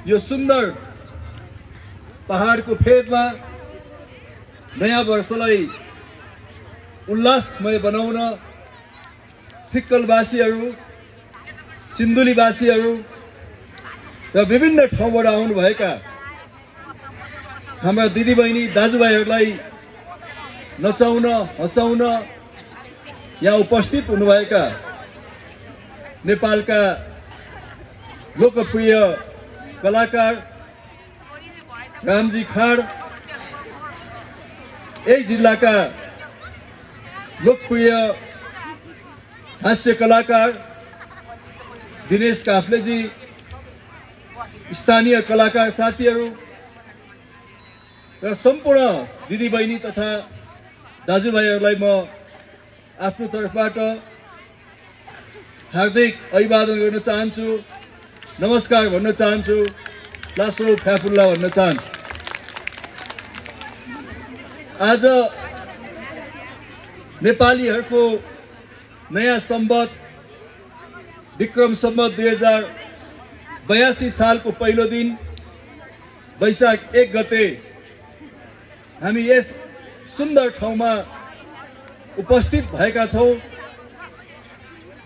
यो सुन्दर पहाडको फेदमा नयाँ वर्षलाई उल्लासमय बनाउन फिक्कलवासीहरू, सिन्धुलीवासीहरू र विभिन्न ठाउँबाट आउनुभएका हाम्रा दिदीबहिनी दाजुभाइहरूलाई नचाउन, हँसाउन यहाँ उपस्थित हुनुभएका नेपालका लोकप्रिय कलाकार रामजी खाँड, यही जिल्लाका लोकप्रिय हास्य कलाकार दिनेश काफ्लेजी, स्थानीय कलाकार साथीहरू र सम्पूर्ण दिदीबहिनी तथा दाजुभाइहरूलाई म आफ्नो तर्फबाट हार्दिक अभिवादन गर्न चाहन्छु, नमस्कार भन्न चाहन्छु, लासो फ्याफुल्ला भन्न चाहन्छु। आज नेपालीहरूको नयाँ सम्वत विक्रम सम्वत 2082 सालको पहिलो दिन वैशाख 1 गते हामी यस सुन्दर ठाउँमा उपस्थित भएका छौँ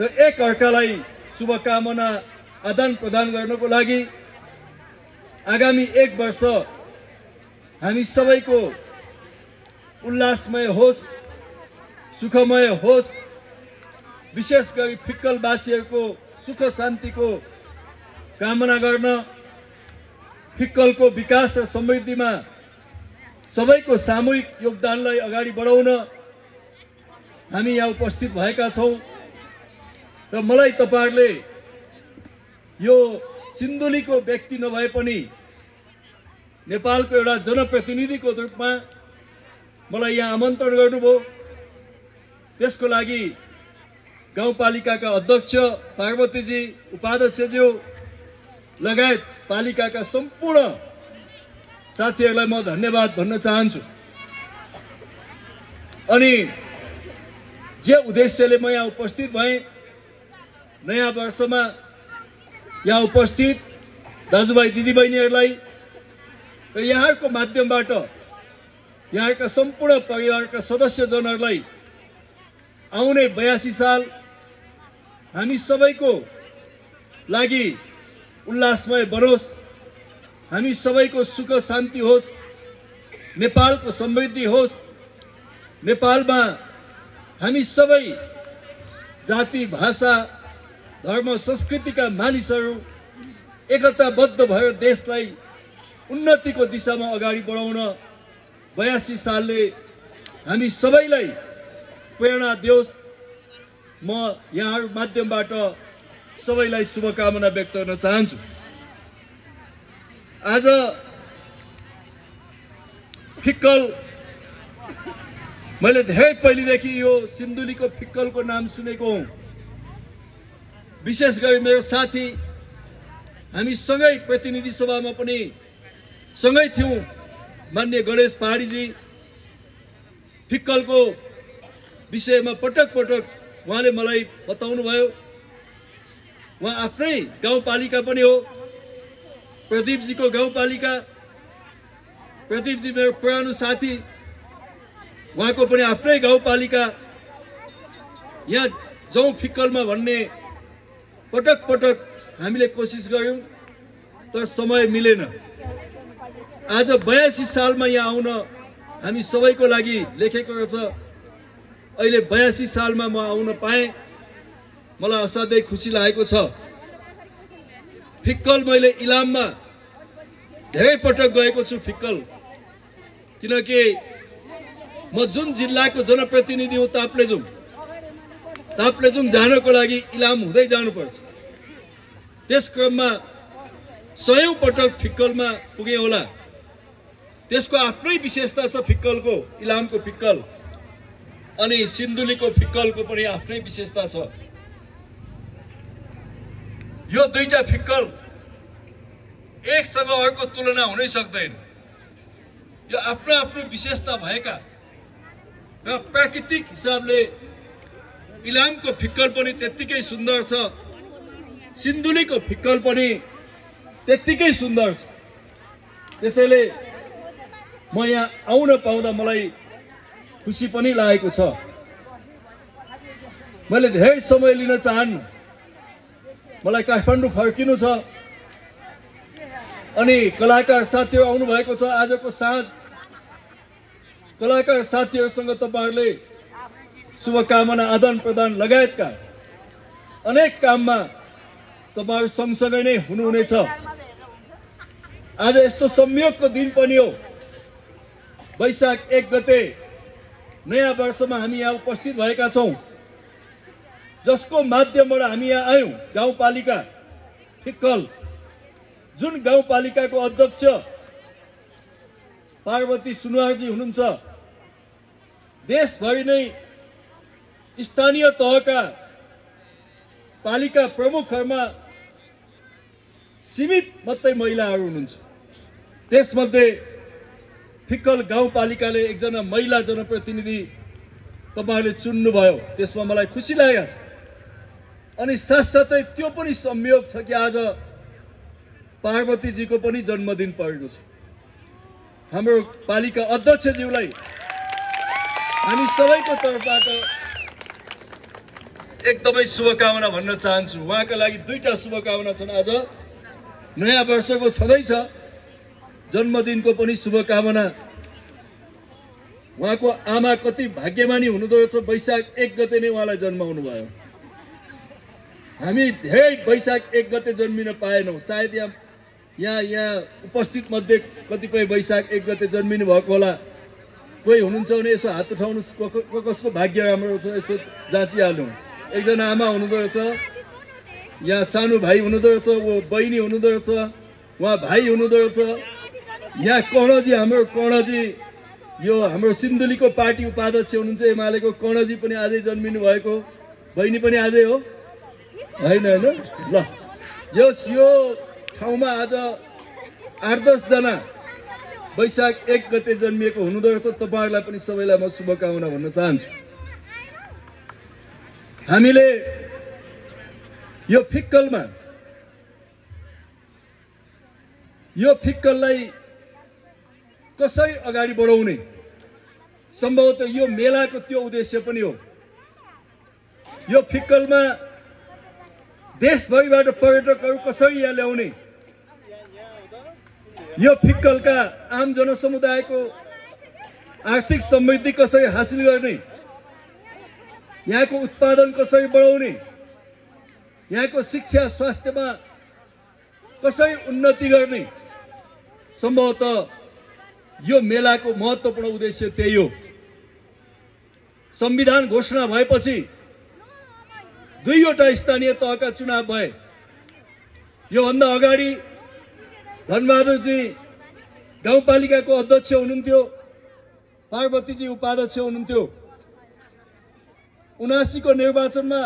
र एक अर्कालाई शुभकामना आदान प्रदान गर्नको लागि आगामी 1 वर्ष हामी सबैको उल्लासमय होस्, सुखमय होस्, विशेष गरी फिक्कलवासीहरूको सुख शान्तिको कामना गर्न, फिक्कलको विकास र समृद्धिमा सबैको सामूहिक योगदानलाई अगाडि बढाउन हामी यहाँ उपस्थित भएका छौँ। र मलाई तपाईहरुले यो सिन्धुलीको व्यक्ति नभए पनि नेपालको एउटा जनप्रतिनिधिको रूपमा मलाई यहाँ आमन्त्रण गर्नुभयो। त्यसको लागि गाउँपालिकाका अध्यक्ष पार्वतीजी, उपाध्यक्षज्यू लगायत पालिकाका सम्पूर्ण साथीहरूलाई म धन्यवाद भन्न चाहन्छु। अनि जे उद्देश्यले म यहाँ उपस्थित भएँ, नयाँ वर्षमा यहाँ उपस्थित दाजुभाइ दिदीबहिनीहरूलाई र यहाँको माध्यमबाट यहाँका सम्पूर्ण परिवारका सदस्यजनहरूलाई आउने 82 साल हामी सबैको लागि उल्लासमय बनोस्, हामी सबैको सुख शान्ति होस्, नेपालको समृद्धि होस्, नेपालमा हामी सबै जाति, भाषा, धर्म, संस्कृतिका मानिसहरू एकताबद्ध भएर देशलाई उन्नतिको दिशामा अगाडि बढाउन 82 सालले हामी सबैलाई प्रेरणा दियोस्। म यहाँ माध्यमबाट सबैलाई शुभकामना व्यक्त गर्न चाहन्छु। आज फिक्कल मैले धेरै पहिलेदेखि यो सिन्धुलीको फिक्कलको नाम सुनेको हुँ। विशेष गरी मेरो साथी हामी सँगै प्रतिनिधि सभामा पनि सँगै थियौँ, माननीय गणेश पहाडीजी फिक्कलको विषयमा पटक पटक उहाँले मलाई बताउनु भयो। उहाँ आफ्नै गाउँपालिका पनि हो, प्रदीपजीको गाउँपालिका। प्रदीपजी मेरो पुरानो साथी, उहाँको पनि आफ्नै गाउँपालिका। यहाँ जाउँ फिक्कलमा भन्ने पटक पटक हामीले कोसिस गर्यौं तर समय मिलेन। आज 82 सालमा यहाँ आउन हामी सबैको लागि लेखेको रहेछ। अहिले 82 सालमा म आउन पाएँ, मलाई असाध्यै खुसी लागेको छ। फिक्कल मैले इलाममा धेरै पटक गएको छु फिक्कल, किनकि म जुन जिल्लाको जनप्रतिनिधि हुँ ताप्लेजुङ जानको लागि इलाम हुँदै जानुपर्छ। त्यस क्रममा 100औं पटक फिक्कलमा पुगे होला। त्यसको आफ्नै विशेषता छ फिक्कलको, इलामको फिक्कल अनि सिन्धुलीको फिक्कलको पनि आफ्नै विशेषता छ। यो दुईटा फिक्कल एकसँग अर्को तुलना हुनै सक्दैन। यो आफ्नो आफ्नो विशेषता भएका र प्राकृतिक हिसाबले इलामको फिक्कल पनि त्यत्तिकै सुन्दर छ, सिन्धुलीको फिक्कल पनि त्यत्तिकै सुन्दर छ। त्यसैले म यहाँ आउन पाउँदा मलाई खुसी पनि लागेको छ। मैले धेरै समय लिन चाहन्न, मलाई काठमाडौँ फर्किनु छ अनि कलाकार साथीहरू आउनु भएको छ। आजको साँझ कलाकार साथीहरूसँग तपाईहरुले शुभकामना आदान प्रदान लगायतका अनेक काममा तपाईहरु सँगसँगै नै हुनुहुनेछ। आज यस्तो संयोगको दिन पनि हो, वैशाख 1 गते नयाँ वर्षमा हामी यहाँ उपस्थित भएका छौं, जसको माध्यमबाट हामी यहाँ आयौं। गाउँपालिका फिक्कल, जुन गाउँपालिकाको अध्यक्ष पार्वती सुनुवारजी हुनुहुन्छ, देशभरि नै स्थानीय तहका पालिका प्रमुखहरुमा सीमित मात्रै महिलाहरू हुनुहुन्छ। त्यसमध्ये फिक्कल गाउँपालिकाले एकजना महिला जनप्रतिनिधि तपाईहरुले चुन्नुभयो, त्यसमा मलाई खुसी लागेको छ। अनि साथसाथै त्यो पनि संयोग छ कि आज पार्वतीजीको पनि जन्मदिन परेको छ। हाम्रो पालिका अध्यक्षज्यूलाई हामी सबैको तर्फबाट एकदमै शुभकामना भन्न चाहन्छु। उहाँका लागि दुईटा शुभकामना छन्। आज नयाँ वर्षको छँदै छ, जन्मदिनको पनि शुभकामना। उहाँको आमा कति भाग्यमानी हुनुहुँदो रहेछ, वैशाख 1 गते नै उहाँलाई जन्माउनु भयो। हामी धेरै वैशाख 1 गते जन्मिन पाएनौं। सायद यहाँ उपस्थित मध्ये कतिपय वैशाख 1 गते जन्मिनु भएको होला। कोही हुनुहुन्छ भने यसो हात उठाउनुस्, कसको भाग्य राम्रो छ यसो जाँचिहालौँ। एकजना आमा हुनुहुँदो रहेछ, यहाँ सानो भाइ हुनुहुँदो रहेछ, वो बहिनी हुनुहुँदो रहेछ, उहाँ भाइ हुनुहुँदो रहेछ। यहाँ कर्णजी, हाम्रो कर्णजी यो हाम्रो सिन्धुलीको पार्टी उपाध्यक्ष हुनुहुन्छ एमालेको, कर्णजी पनि आजै जन्मिनु भएको, बहिनी पनि आजै हो हैन? ल यो ठाउँमा आज 8-10 जना वैशाख 1 गते जन्मिएको हुनुहुँदो रहेछ। तपाईहरुलाई पनि सबैलाई म शुभकामना भन्न चाहन्छु। हामीले यो फिक्कललाई कसरी अगाडि बढाउने, सम्भवतः यो मेलाको त्यो उद्देश्य पनि हो। यो फिक्कलमा देशभरिबाट पर्यटकहरू कसरी यहाँ ल्याउने, यो फिक्कलका आम जनसमुदायको आर्थिक समृद्धि कसरी हासिल गर्ने, यहाँको उत्पादन कसरी बढाउने, यहाँको शिक्षा स्वास्थ्यमा कसरी उन्नति गर्ने, सम्भवतः यो मेलाको महत्त्वपूर्ण उद्देश्य त्यही हो। संविधान घोषणा भएपछि 2वटा स्थानीय तहका चुनाव भए। योभन्दा अगाडि धनबहादुरजी गाउँपालिकाको अध्यक्ष हुनुहुन्थ्यो, पार्वतीजी उपाध्यक्ष हुनुहुन्थ्यो। 79 को निर्वाचनमा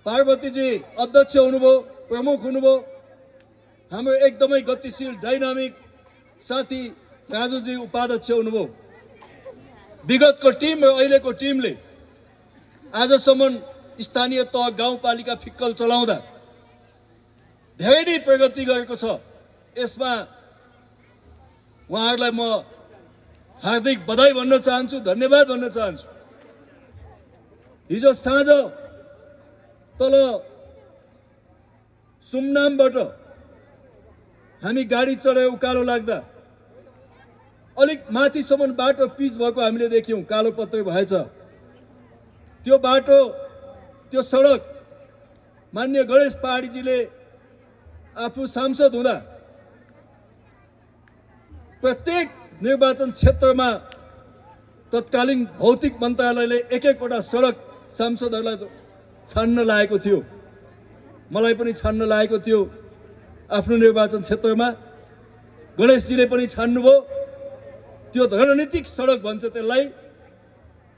पार्वतीजी अध्यक्ष हुनुभयो, प्रमुख हुनुभयो। हाम्रो एकदमै गतिशील डाइनामिक साथी राजुजी उपाध्यक्ष हुनुभयो। विगतको टिम र अहिलेको टिमले आजसम्म स्थानीय तह गाउँपालिका फिक्कल चलाउँदा धेरै नै प्रगति गरेको छ। यसमा उहाँहरूलाई म हार्दिक बधाई भन्न चाहन्छु, धन्यवाद भन्न चाहन्छु। हिजो साँझ तल सुमनामबाट हामी गाडी चढेर उकालो लाग्दा अलिक माथिसम्म बाटो पिच भएको हामीले देख्यौं, कालो पत्रै भएछ। त्यो बाटो, त्यो सडक माननीय गणेश पहाडीजीले आफू सांसद हुँदा प्रत्येक निर्वाचन क्षेत्रमा तत्कालीन भौतिक मन्त्रालयले एक-एकवटा सडक सांसदहरूलाई छान्न लागेको थियो। मलाई पनि छान्न लागेको थियो आफ्नो निर्वाचन क्षेत्रमा। गणेशजीले पनि छान्नुभयो। त्यो रणनीतिक सडक भन्छ त्यसलाई।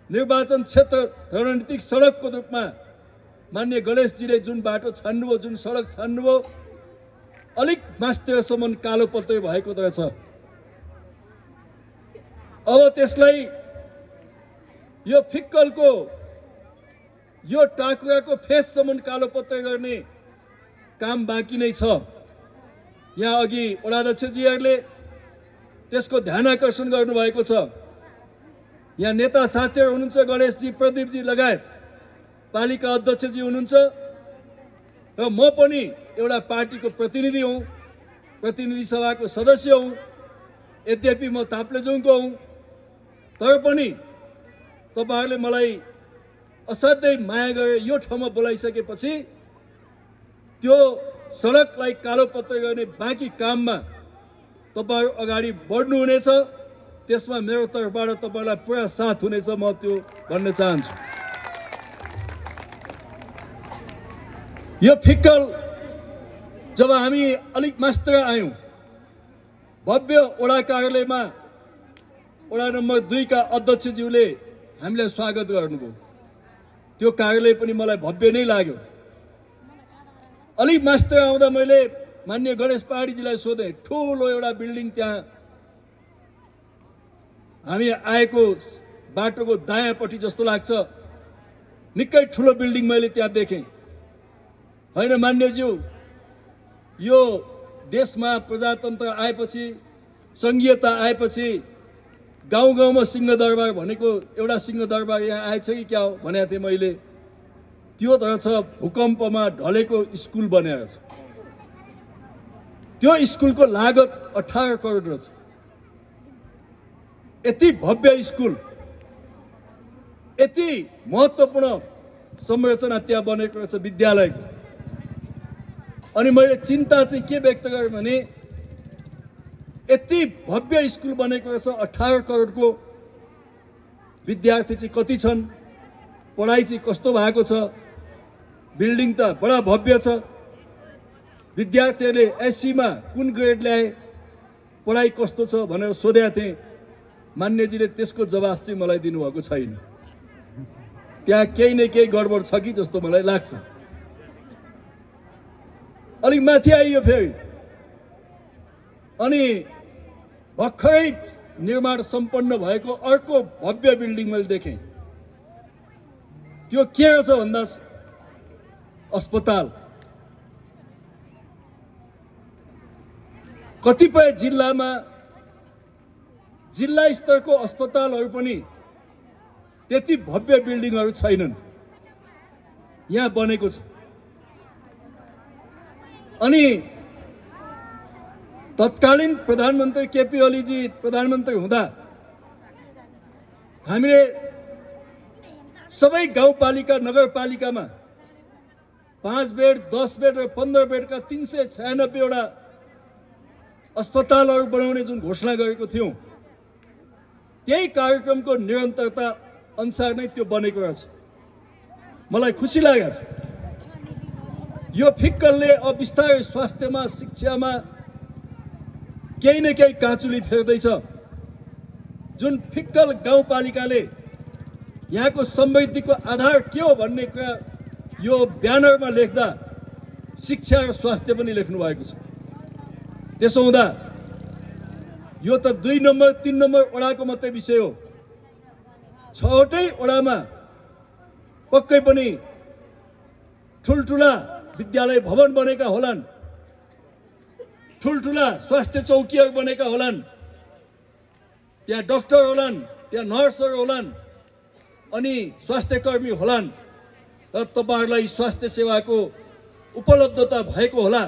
निर्वाचन क्षेत्र रणनीतिक सडकको रूपमा माननीय गणेशजीले जुन बाटो छान्नुभयो, जुन सडक छान्नुभयो, अलिक मास्तिरसम्म कालो पत्रै भएको रहेछ। अब त्यसलाई यो फिक्कलको यो टाकुराको फेससम्म कालो पत्रै गर्ने काम बाँकी नै छ। यहाँ अघि वडाध्यक्षजीहरूले त्यसको ध्यान आकर्षण गर्नुभएको छ। यहाँ नेता साथीहरू हुनुहुन्छ, गणेशजी, प्रदीपजी लगायत पालिका अध्यक्षजी हुनुहुन्छ र म पनि एउटा पार्टीको प्रतिनिधि हुँ, प्रतिनिधि सभाको सदस्य हुँ। यद्यपि म ताप्लेजुङको हुँ, तर पनि तपाईहरुले मलाई असाध्यै माया गरेर यो ठाउँमा बोलाइसकेपछि त्यो सडकलाई कालोपत्र गर्ने बाँकी काममा तपाईहरु अगाडि बढ्नु हुनेछ। त्यसमा मेरो तर्फबाट तपाईलाई पुरा साथ हुनेछ, म त्यो भन्न चाहन्छु। यो फिक्कल जब हामी अलिक मास्टर आयौं, भव्य वडा कार्यालयमा वडा नम्बर 2 का अध्यक्षज्यूले हामीलाई स्वागत गर्नुभयो। त्यो कार्यालय पनि मलाई भव्य नै लाग्यो। अलिक मास्टर आउँदा मैले मान्य गणेश पहाडीजीलाई सोधेँ, ठुलो एउटा बिल्डिङ त्यहाँ हामी आएको बाटोको दायाँपट्टि जस्तो लाग्छ, निकै ठुलो बिल्डिङ मैले त्यहाँ देखेँ। हैन मान्यज्यू, यो देशमा प्रजातन्त्र आएपछि, संघीयता आएपछि गाउँ गाउँमा सिंहदरबार भनेको एउटा सिंहदरबार यहाँ आएछ कि क्या हो भनेको थिएँ मैले। त्यो रहेछ भूकम्पमा ढलेको स्कुल बनेर छ। त्यो स्कुलको लागत 18 करोड रहेछ। यति भव्य स्कुल, यति महत्त्वपूर्ण संरचना त्यहाँ बनेको रहेछ विद्यालयको। अनि मैले चिन्ता चाहिँ के व्यक्त गरेँ भने यति भव्य स्कुल बनेको रहेछ, 18 करोडको, विद्यार्थी चाहिँ कति छन्, पढाइ चाहिँ कस्तो भएको छ, बिल्डिङ त बडा भव्य छ, विद्यार्थीहरूले एससीमा कुन ग्रेड ल्याए, पढाइ कस्तो छ भनेर सोधेका थिएँ। मान्यजीले त्यसको जवाफ चाहिँ मलाई दिनुभएको छैन। त्यहाँ केही न केही गडबड छ कि जस्तो मलाई लाग्छ। अलिक माथि आइयो फेरि, अनि भर्खरै निर्माण सम्पन्न भएको अर्को भव्य बिल्डिङ मैले देखेँ। त्यो के रहेछ भन्दा अस्पताल। कतिपय जिल्लामा जिल्ला स्तरको अस्पतालहरू पनि त्यति भव्य बिल्डिङहरू छैनन्, यहाँ बनेको छ। अनि तत्कालीन प्रधानमन्त्री केपी ओलीजी प्रधानमन्त्री हुँदा हामीले सबै गाउँपालिका नगरपालिकामा 5 बेड, 10 बेड र 15 बेडका 396 वटा अस्पतालहरू बनाउने जुन घोषणा गरेको थियौं, त्यही कार्यक्रमको निरन्तरता अनुसार नै त्यो बनेको रहेछ। मलाई खुसी लागेको छ। यो फिक्कलले अब बिस्तारै स्वास्थ्यमा, शिक्षामा केही न केही काँचुली फेर्दैछ। जुन फिक्कल गाउँपालिकाले यहाँको समृद्धिको आधार के हो भन्ने कुरा यो ब्यानरमा लेख्दा शिक्षा र स्वास्थ्य पनि लेख्नु भएको छ। त्यसो हुँदा यो त 2 नम्बर 3 नम्बर वडाको मात्रै विषय हो। 6वटै वडामा पक्कै पनि ठुलठुला विद्यालय भवन बनेका होलान्, ठुलठुला स्वास्थ्य चौकीहरू बनेका होलान्, त्यहाँ डाक्टर होलान्, त्यहाँ नर्सहरू होलान्, अनि स्वास्थ्यकर्मी होलान्, र तपाईहरुलाई स्वास्थ्य सेवाको उपलब्धता भएको होला।